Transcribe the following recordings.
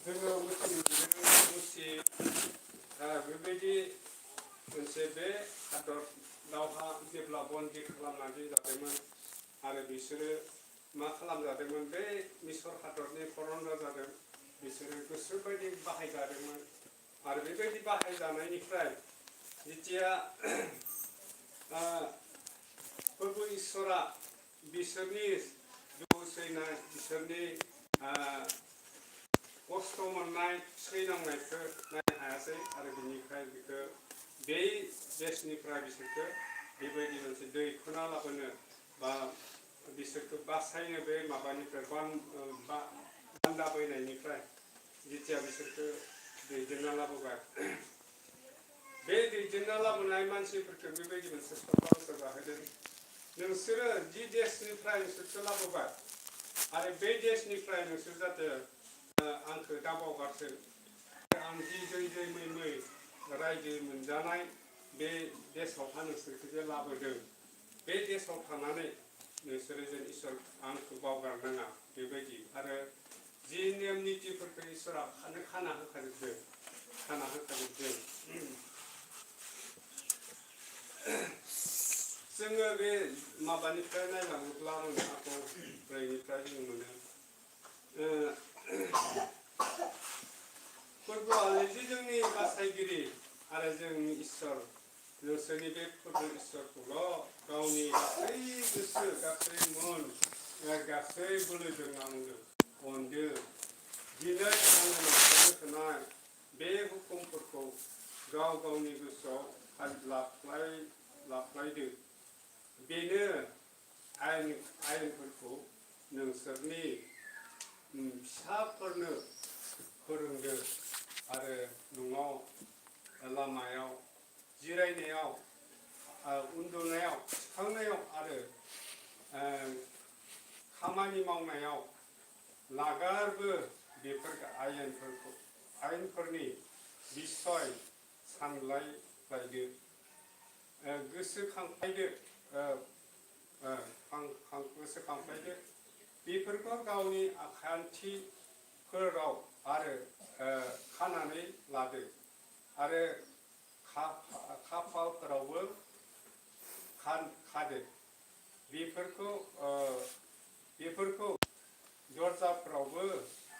जोङो मुसि बेबायदि मोनसे बे हादर दावहा जेब्ला बन्दि खालामनानै जादोंमोन आरो बिसोरो मा खालामजादोंमोन बे मिसर हादरनि करन जादों बिसोरो गोसोबायदि बाहायजादोंमोन आरो बेबायदि बाहायजानायनिफ्राय जेथिया प्रभु इसोरा बिसोरनि दुखु सैनाय बिसोरनि खस्थ' मोननाय सैनांनायखौ नायनो हायासै आरो बिनिफ्राय बिखौ बे देशनिफ्राय बिसोरखौ बेबायदि मोनसे दैखोना लाबोनो बा बिसोरखौ बासायनो बे माबानिफ्राय बान्दा बैनायनिफ्राय जेथिया बिसोरखौ दैदेनना लाबोबाय बे दैदेनना लाबोनाय मानसिफोरखौ बेबायदि मोनसे सफा जाहोदों नोंसोरो जि देशनिफ्राय नोंसोरखौ लाबोबाय आरो बे देशनिफ्राय नोंसोर जाहाथे आंखौ दाबावगारथों आं जि दै मै रायजो मोनजानाय बे देशआवहा नोंसोरखौ जे लाबोदों बे देशआव थानानै नोंसोरो जेन इसोर आंखौ बावगारनाङा बेबायदि आरो जि नेम नितिफोरखौ इसोरा खाना होखाजोबदों जोङो बे माबानिफ्राय नायलाङोब्ला आखौ ब्रैनिफ्राय जों मोनो फोरबोआनो जि जोंनि बासायगिरि आरो जोंनि इसोर नोंसोरनि बे फोरबो इसोरखौल' गावनि गासै गोसो गासै मन गासै बोलोजों आंनो अनदो दिनै आङो नोंसोरनो होनाय बे हुकुमफोरखौ गावनि गोसोआव लाफ्लायदो बेनो आयेनफोरखौ नोंसोरनि फिसाफोरनो फोरोंदो आरो न'आव लामायाव जिरायनायाव उन्दुनायाव सिखांनायाव आरो खामानि मावनायाव लागारबो बेफोर आयेनफोरनि बिसय सानलायलायदो गोसोखांफायदो बेफोरखौ गावनि आखान्थिफोराव आरो खानानै लादो आरो खाफालफोरावबो खादो बेफोरखौ दरजाफोरावबो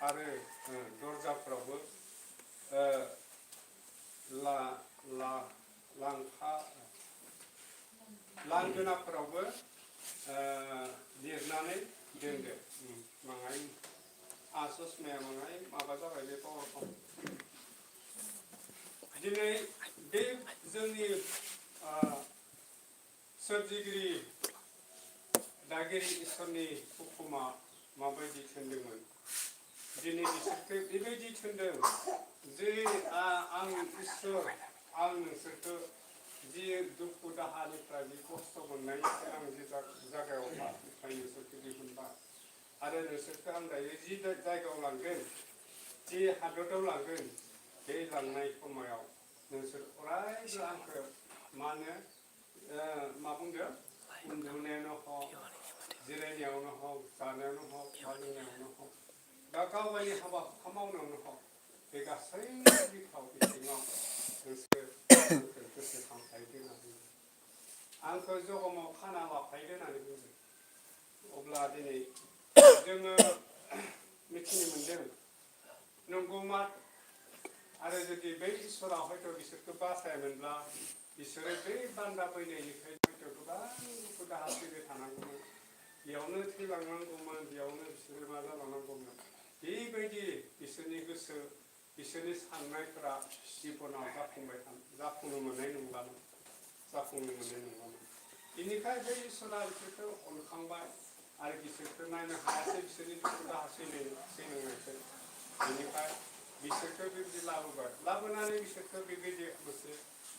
आरो लांगोनाफोरावबो लिरनानै दोनदो माङाय आस'समाया माङाय माबा जाबाय बे पावारखौ दिनै बे जोंनि सोरजिगिरि दागिरि इसोरनि हुकुमा माबायदि थिनदोंमोन दिनै बिसोरखौ बेबायदि थिनदों जे आं इसोर आं नोंसोरखौ जि दुखु दाहानिफ्राय जि खस्थ' मोननायनिफ्राय आं जि जायगायाव नोंसोरखौ दिहुनबाय आरो नोंसोरखौ आं दायो जि जायगायाव लांगोन जि हादराव लांगोन बे लांनाय समायाव नोंसोर अरायबो आंखौ मा होनो मा बुंदों उन्दुनायावनो हक जिरायनायावनो हक जानायावनो हक लोंनायावनो हक दा गावगायनि हाबा हुखा मावनायावनो हक बे गासै बिथिङाव नोंसोर आंखौ गोसोखांफायदो होनना बुंदों आंखौ जगमाव खाना लाफायदो होननानै बुंदों अब्ला दिनै जोङो मिथिनो मोनदों नंगौमा आरो जुदि बै इसोरा हयथ' बिसोरखौ बासायामोनब्ला बिसोरो बै बान्दा बैनायनिफ्राय हयथ' गोबां दुखु दाहा फैबाय थानांगौमोन बेयावनो थैलांनांगौमोन बेयावनो बिसोरो मा जालांनांगौमोन बेबायदि बिसोरनि गोसो बिसोरनि साननायफोरा जिबनाव जाफुंनो मोननाय नंलामोन बेनिखाय बै इसोरा बिसोरखौ अनखांबाय आरो बिसोरखौ नायनो हायासै बिसोरनि दुखु दाहा सैनांनायखौ बेनिफ्राय बिसोरखौ बेबायदि लाबोनानै बिसोरखौ बेबायदि मोनसे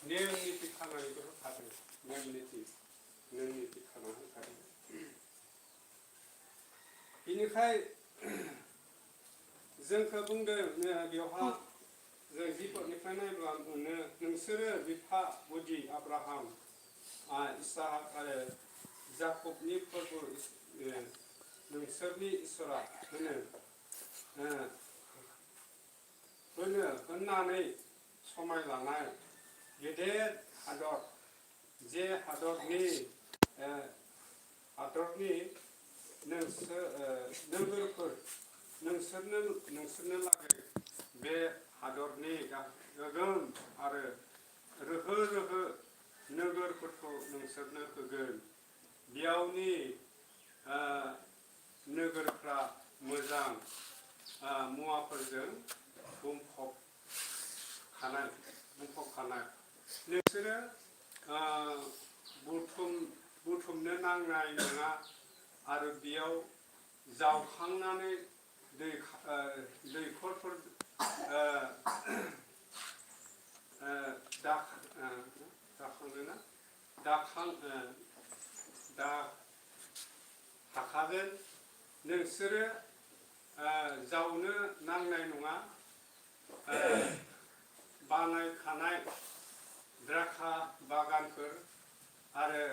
नेम निति खानानैबो होखादों नेम निति खाना होखादों बेनिखाय जोंखौ बुंदों बेवहा जों जिफोरनिफ्राय नायब्ला मोनो नोंसोरो बिफा गुदि आब्राहाम इसाक आरो जाकबनि फोरबो नोंसोरनि इसोरा होनो होननानै समाय लानाय गेदेर हादर जे हादरनि नोगोरफोर नोंसोरनो लागै बे हादरनि गोगोम आरो रोहो रोहो नोगोरफोरखौ नोंसोरनो होगोन बेयावनि नोगोरफ्रा मोजां मुवाफोरजों बुंफबखानाय नोंसोरो बुथुमनो नांनाय नङा आरो बेयाव जावखांनानै दैखरफोर थाखागोन नोंसोरो जावनो नांनाय नङा बानायखानाय द्राक्षा बागानफोर आरो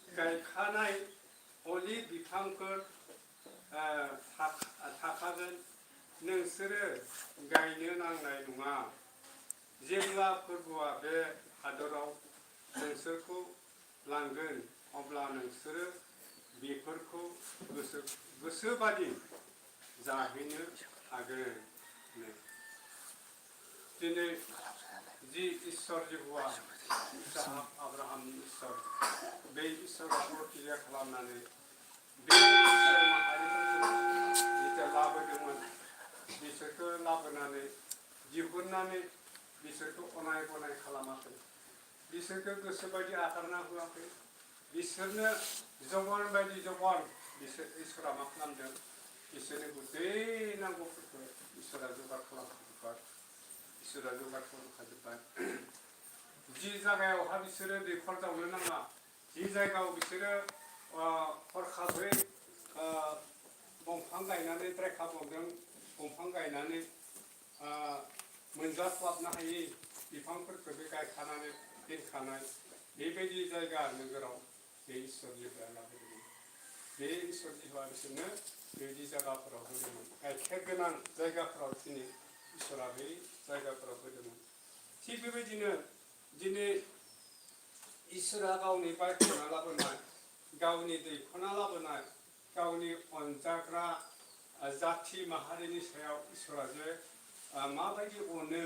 गायखानाय अलिभ बिफांफोर थाखागोन नोंसोरो गायनो नांनाय नङा जेब्ला फर्बुआ बे हादराव नोंसोरखौ लांगोन अब्ला नोंसोरो बेफोरखौ गोसोबादि जाहैनो हागोन दिनै जि इसोर जिहुवा इसाहाक आब्राहामनि इसोर बे इसोरा प्रतिज्ञा खालामनानै बे इसोर माहारिफोरखौ जिथिया लाबोदोंमोन बिसोरखौ लाबोनानै दिहुननानै बिसोरखौ अनाय गनाय खालामाखै बिसोरखौ गोसोबायदि आगारना होआखै बिसोरनो जवान बायदि जवान बिसोर इसोरा मा खालामदों इसोरनि गुदै नांगौफोरखौ इसोरा जगार खालामखाजोब्बाय इसोरा जगार खालामखाजोब्बाय जि जायगायावहा बिसोरो दैखर जावनो नाङा जि जायगायाव बिसोरो हरखाबै दंफां गायनानै द्राक्षा दंफां गायनानै मोनजास्लाबनो हायि बिफांफोरखौ बे गायखानानै दोनखानाय बेबायदि जायगा नोगोराव बे इसोर जिहुवा लाबोदोंमोन बे इसोर जिहुवा बिसोरनो बेबायदि जायगाफोराव होदोंमोन गाइखेर गोनां जायगाफोराव दिनै इसोरा बै जायगाफोराव होदोंमोन थिग बेबायदिनो दिनै इसोरा गावनि बायख'ना लाबोनाय गावनि दैख'ना लाबोनाय गावनि अनजाग्रा जाथि माहारिनि सायाव इसोरा जे माबायदि अनो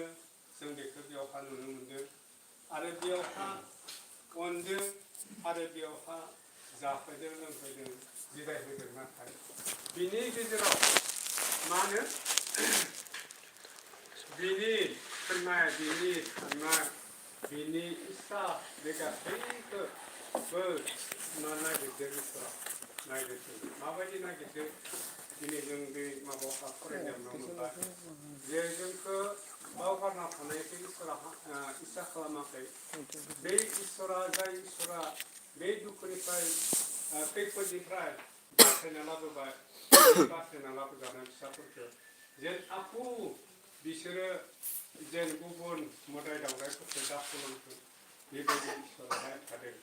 जों बेखौ बेयावहा नुनो मोनदों आरो बेयावहा अनदों आरो बेयावहा जाहोदों लोंहोदों जिराय होदों नाथाय बिनि गेजेराव मा होनो बिनि थोननाय बिनि थांनाय बिनि इस्सा बे गासैखौबो नागिरदों इसोरा नागिरदों माबायदि नागिरदों दिनै जों बे माबायावहा फरायनायाव मोनबाय जे जोंखौ बावगारना थानायखौ इसोरा इस्सा खालामाखै बे इसोरा जाय इसोरा बे दुखुनिफ्राय खैफोदनिफ्राय बासायना लाबोबाय बासायना लाबोजानाय फिसाफोरखौ जेन आखु बिसोरो जेन गुबुन मोदाय दावदायफोरखौ दाखालामथों बेबायदि इसोरा रायखादों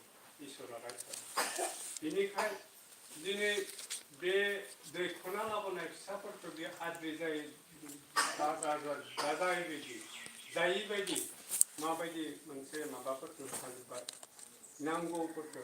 इसोरा रायखादों बेनिखाय दिनै बे दैख'ना लाबोनाय फिसाफोरखौ बे आद्रि जायि बायदि माबायदि मोनसे माबाफोरखौ होखाजोब्बाय नांगौफोरखौ